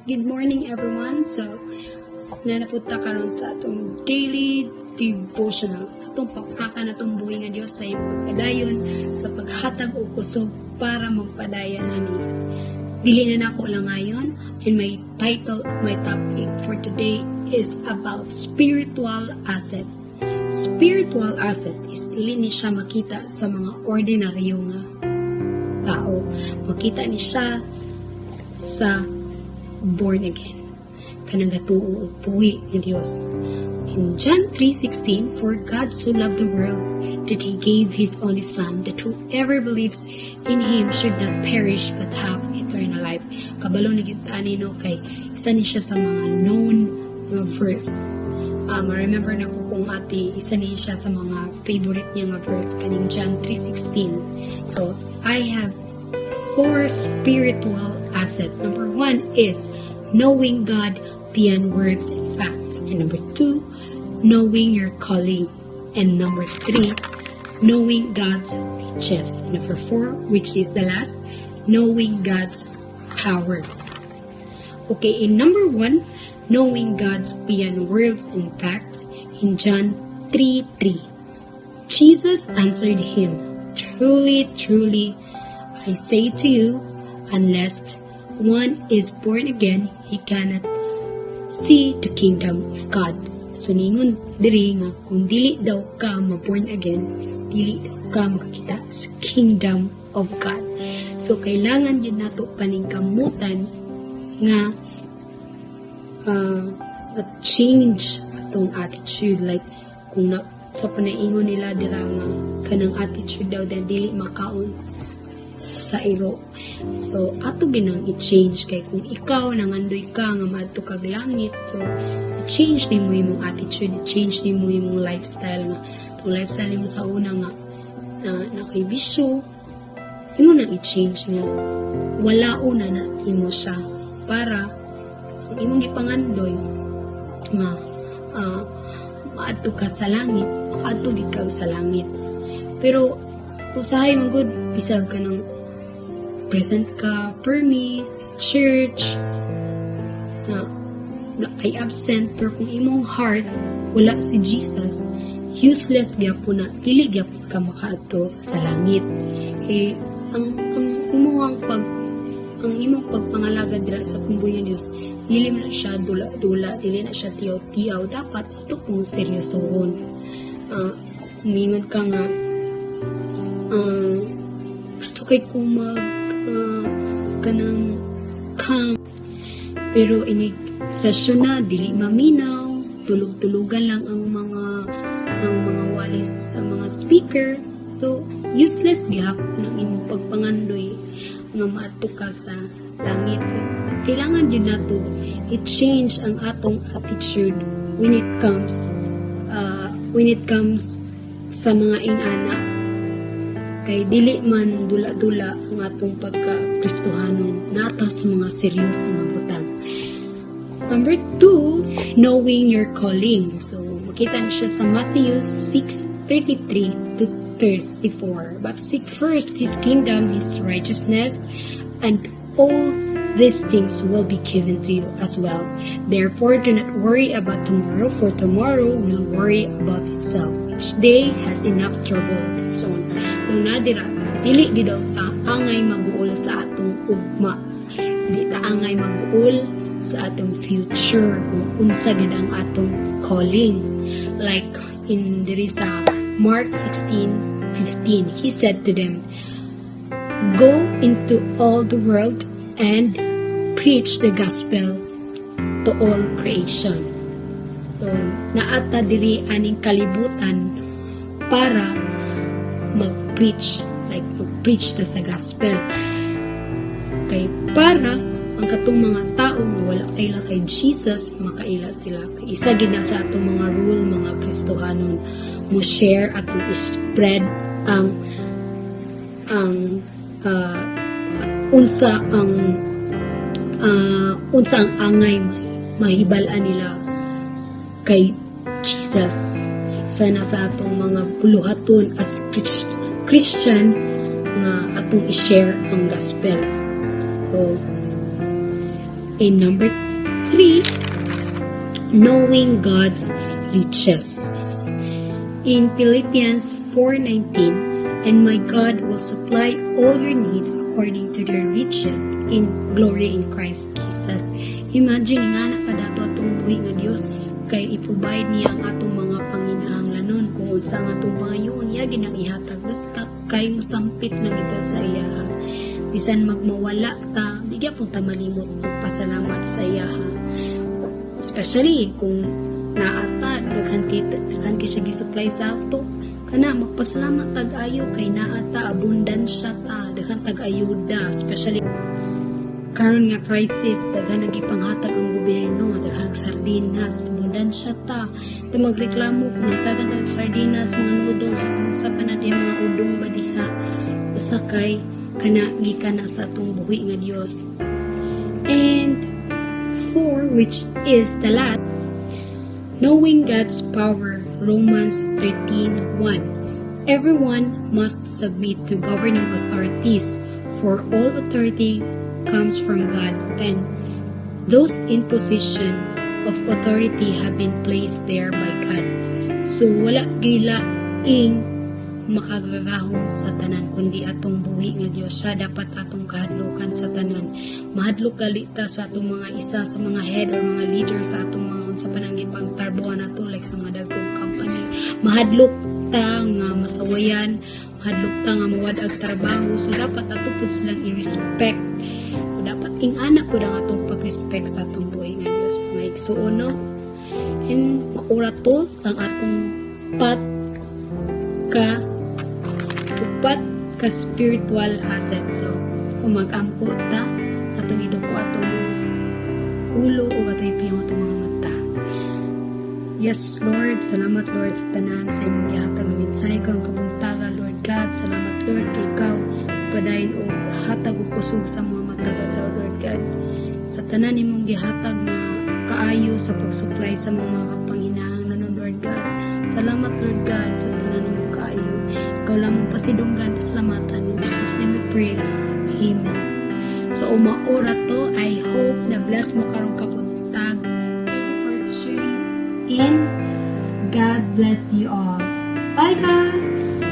Good morning, everyone. So, naa na pud ta karon sa atong daily devotional. Atong pakpakan atong buhi nga Dios sa iyang pagpadayon sa paghatag og kusog para magpadayon ani. Dili na nako langayon, and my title, my topic for today is about spiritual asset. Spiritual asset is dili ni siya makita sa mga ordinaryo nga tao. Makita ni siya sa born again. Kanang gatuo og buhi ni Dios. In John 3:16, "For God so loved the world that he gave his only son, that whoever believes in him should not perish but have eternal life." Kabalo na gyud ani, no, kay isa ni siya sa mga known nga verse. I remember na ko kung ate, isa ni siya sa mga favorite niya nga verse kaning John 3:16. So, I have four spiritual asset. Number one is knowing God beyond words and facts. And number two, knowing your calling. And number three, knowing God's riches. And number four, which is the last, knowing God's power. Okay, in number one, knowing God's beyond words and facts, in John 3:3. Jesus answered him, "Truly, truly, I say to you, unless one is born again, he cannot see the kingdom of God." So ningon diri nga kung dili daw ka ma-born again, dili daw ka makakita sa kingdom of God. So kailangan din nato paningkamutan nga change atong attitude, like kung na, sa panaingon nila dira nga kanang attitude daw din dili makaon sa iro. So, ato ginang i-change kay kung ikaw nangandoy ka nga maadto kag langit, so i-change nimo imong attitude, i-change nimo imong lifestyle nga itong lifestyle nimo sa una nga na kay bisyo, imo nang i-change nga wala una na imo siya para ang imong gipangandoy nga maadto ka sa langit, makaadto gid ka sa langit. Pero usahay man gud bisag ka ng present ka permi sa church na ay absent, pero kung imong heart wala si Jesus, useless gyapon na, dili gyapon ka makaadto sa langit. Kay ang imong pagpangalagad dira sa pambuhi ng Dios, dili man na siya dula-dula, dili na siya tiyaw-tiyaw, dapat ato pong seryosohon. Umingon ka nga gusto kay kung mag kanang calm, pero inig session na dili maminaw, tulog-tulugan lang ang mga walis sa mga speaker, so useless gihapon ang imong pagpangandoy nga maadto ka sa langit. So, kailangan jud nato i-change ang atong attitude when it comes sa mga ingana kay dili man dula-dula ang atong pagka-Kristohanon, naa ta sa mga seryoso nga butang. Number two, knowing your calling. So, makita niyo siya sa Matthew 6:33 to 34. "But seek first His kingdom, His righteousness, and all these things will be given to you as well. Therefore, do not worry about tomorrow, for tomorrow will worry about itself. Each day has enough trouble of its own." So, nadira, dili gid daw ta angay mag-uol sa atong ugma. Di ta angay mag-uol sa atong future kung unsa gid ang atong calling. Like in diri sa Mark 16:15, he said to them, "Go into all the world and preach the gospel to all creation." So, naa ta diri aning kalibutan para mag-preach, like mag-preach ta sa gospel. Kay para ang katong mga tao nga wala kaila kay Jesus, makaila sila. Kay isa gid na sa atong mga rule mga Kristohanon, mo share at mo spread ang unsa ang angay mahibal-an nila kay Jesus. Sana sa atong mga buluhaton as Christian nga atong i-share ang gospel. So, And number three, knowing God's riches. In Philippians 4:19, "And my God will supply all your needs according to their riches in glory in Christ Jesus." Imagine nga na kadato atong buhi nga Dios kay i-provide niya ang atong mga panginahanglanon. Kung unsa ang atong pangayoon, niya ginang ihatag, basta kay mosampit lang kita sa iya. Bisan magmawala ta, di gyapon ta malimot magpasalamat sa iya, especially kung naata daghan kay siya gi-supply sa ato. Kana magpasalamat tag ayo kay naa ta, abundansya ta, daghan tag ayuda, especially karon nga crisis. Daghan nang gipanghatag ang gobyerno, daghang sardinas, abundansya ta. Ta magreklamo kung natagan tag sardinas, mga noodles, unsa pa na di, mga udong ba diha, basta kay kana gikan na sa atong buhi nga Dios. And four, which is the last, knowing God's power, Romans 13:1. "Everyone must submit to governing authorities, for all authority comes from God, and those in position of authority have been placed there by God." So wala gilaing makagagahom sa tanan kundi atong buhi nga Dios. Siya dapat atong kahadlukan sa tanan. Mahadlok gali ta sa atong mga isa sa mga head or mga leader sa atong mga unsa pa nang gipangtarbuhan nato, like sa mga dagkong company. Mahadlok ta nga masawayan, mahadlok ta nga mawad-ag trabaho. So dapat ato pud silang i-respect. So, dapat ing-ana pud ang atong pag-respect sa atong buhi nga Dios, mga igsuon, no? And maura to ang atong pat ka upat ka spiritual asset. So kung mag-ampo ta, atong iduko atong ulo ug atong ipiyong atong mga mata. Yes, Lord, salamat, Lord, sa tanan sa imong gihatag nga mensahe karong kabuntaga, Lord God. Salamat, Lord, kay ikaw padayon og hatag og kusog sa mga matag adlaw, Lord God. Sa tanan nimong gihatag nga kaayo sa pag-supply sa mga panginahanglan, Lord God. Salamat, Lord God, sa tanan nimong kaayo. Ikaw lamang pasidunggan, pasalamatan. In Jesus' name we pray. Amen. So, umaora to. I hope na bless mo karong kabuntag. Thank you for tuning in. God bless you all. Bye, guys!